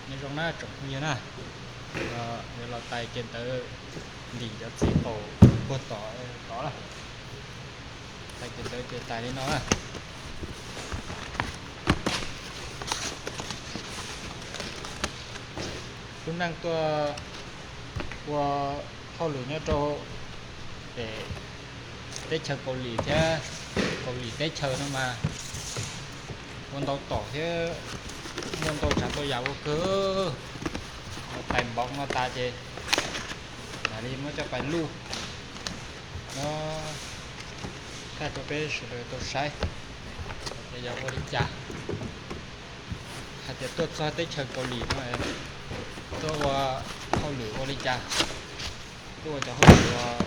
Nyob zoo na tsoom phooj ywg na, yuav los tais kev ntawd ntim cov txiv qaum puag tom tod na. Tais kev ntawd ces tais li no na. Lub neej tuaj ua hauj lwm nyob rau pem teb chaws Kaus Lim thiab Kaus Lim teb chaws no mas ua ntau tom thiab muaj ntau tsav ntau yam ua kawg. Tais npaum no tas ces mam li muab coj pais luj no, thaij rau peb sawv daws tau saib tias yog ua li cas, hais tias tuaj txog teb chaws Kaus Lim no tuaj ua hauj lwm ua li cas. Tuaj ua cov hauj lwm uas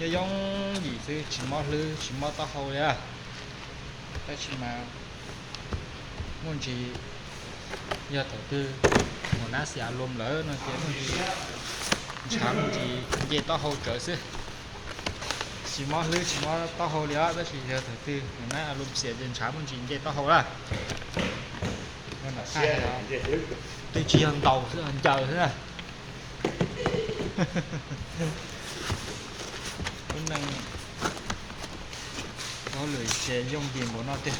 yooj yooj yim xwb, tsis mob hlwb tsis mob taub hau li. Tab sis mas muaj ntsis, yog thaum twg mus nab xiam loo lawm no ces muaj ntsis ntshav muaj ntsis nce taub hau tsawv xwb. Tsis mob hlwb tsis mob taub hau li os, tab sis yog thaum twg mus nab loo xiam ces ntshav muaj ntsis nce taub hau lawm. Twb tsis yog ntaus xwb, ncaws xwb na. Lub neej hauj lwm ces yooj yim npaum no tiag.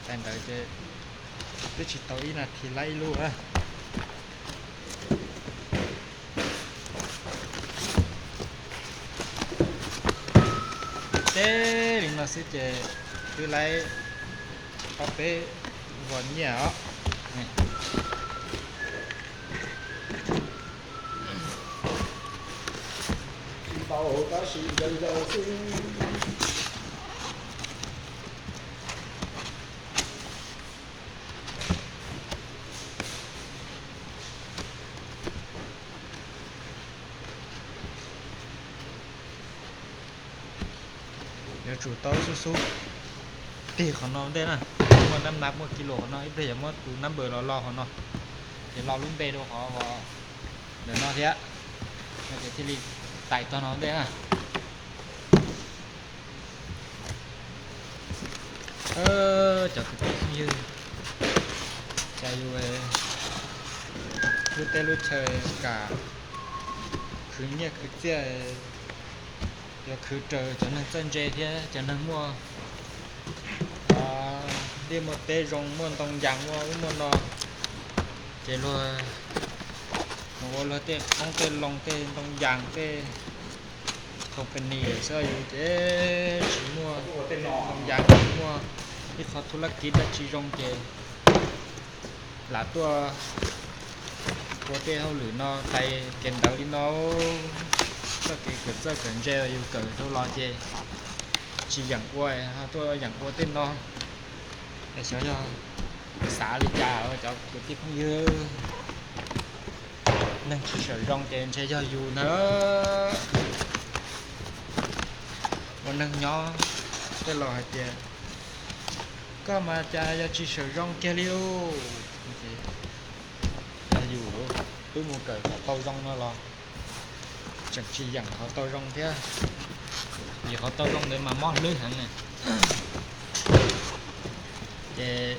Tais ntawd ces twb tsis tau ib nas this laib ib lub. Teb li no xwb ces twb laib ob peb vos nyiaj os. Tsis tau tab sis ncaws ncaws xwb. Yuav tsum tau xub xub tig qhov no ntej na. Muaj nab nab muaj kis lus qhov no, ib pliag yuav muab tus nab npawb los lo qhov no, ces lo lub npe rau qhov ntawm no thiab, no ces thiaj li tais tog no ntej na. Cov kwv tij phooj ywg, cas yus lub teb lub chaw kam khwv nyiaj khwv txiaj, yuav khwv raws cov neeg txawj ntse thiab cov neeg muaj liaj muaj teb zoo, muaj ntoo yas muaj ub muaj no, ces luag mus ua luag tej qoob tej loo tej ntoo yas tej company xwb, yus ces tsis muaj ntoo yas, tsis muaj ib qho thu laj kiv dab tsi zoo ces lam tuaj ua tej hauj lwm no tais kev ntawd li no. Txoj kev kawm txawj kawm ntse yus kawm dhau los ces tsis yeem ua, ho tuaj yeem ua tej no. Es xyov yog xav li cas cov kwv tij phooj ywg. Neeg tsis sawm zoo ces ntshe yog yus ntag. Ua neeg nyob, tej laus hais tias koj mas cas yog tsis sawm zoo kiag li lauj. Yog yus twb mus kawm kom tau zoo no los tseem tsis yeem qhov tau zoo thiab, vim qhov tau zoo ntawd mas mob hlwb heev na. Ces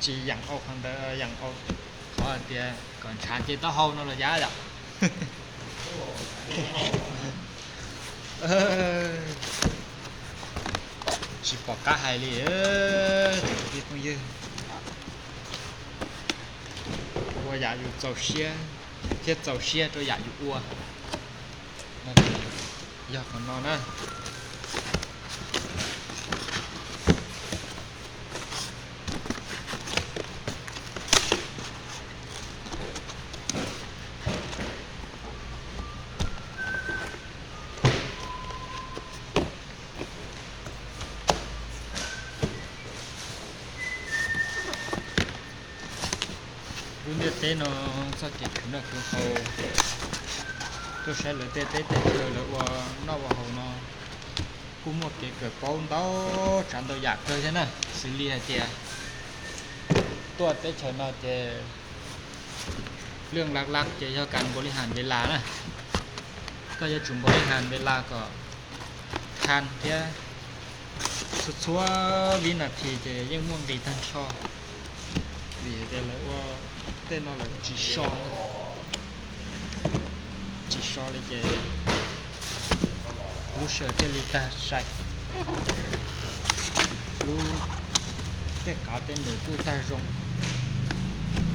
tsis yeem ua qhov ntawd, yeem ua qhov hais tias kom ntshav nce taub hau no los yav yom. Tsis pom qab hais li, cov kwv tij phooj ywg. Ua yam yus txaus siab thiab txaus siab rau yam yus ua. Yog qhov no na. Lub ntiaj teb no txoj kev khwv noj khwv haus, tuaj saib lawv tej teb tej chaw lawv ua noj ua haus no kuj muaj kev kawm paub ntau tsav ntau yam kawg thiab na. Xws li hais tias tuaj teb chaws no ces lwj laj laj ces yog kas npaus li has npe las na. Koj yuav tsum npaus li has npe las kom khaj thiab txhua txhua vib nas this ces yeej muaj nqis tag nrho. Vim tias lawv ua Tej no lawv tsis so, tsis so li ces lub sij hawm thiaj li tag sai. Lub tej qav tej num kuj tag zoo,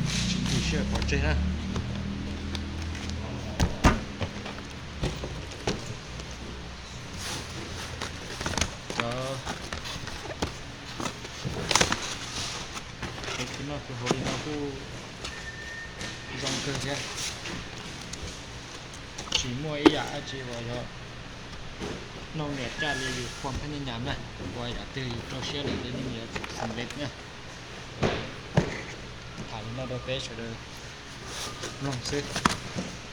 tsis ntim sij hawm pov tseg na. Cov, cov tus noj tus haus li no kuj zoo kawg thiab. Tsis muaj ib yam dab tsi uas yog noj niam caj li yus phua phab nyaj nyam na, ua yam twg yus rau siab lawm ces nws yuav tsum xam lej na. Tham li no rau peb sawv daws mloog xwb,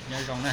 nyob zoo na.